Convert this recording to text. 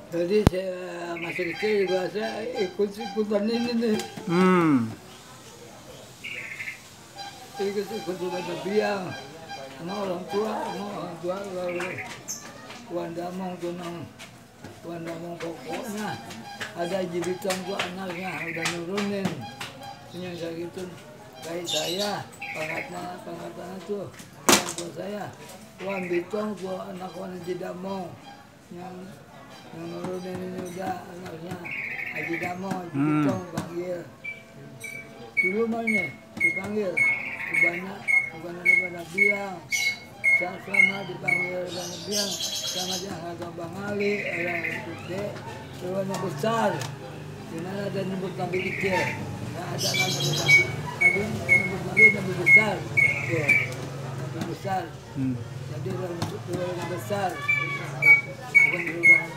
Jadi saya masih kecil juga saya ikut-ikutan ini nih. Ikut-ikutan biang. Sama orang tua lalu Tuan Damong Tuan Damong pokoknya ada jibitan tuh anaknya udah nurunin. Ini kayak gitu. Kayak saya pangkatnya tuh orang tua saya. Tuan Bitong tuh anak Tuan Haji Damong yang nurunin ini udah anaknya Haji Damong, Haji Bitong panggil. Dulu mana dipanggil bukan pada biang. Sama dipanggil pada biang sama jahat Bang Ali, orang gede, orang besar. Di mana ada nyebut nabi kecil, nggak ada nabi nyebut nabi besar, tuh nabi besar. Jadi orang besar, bukan orang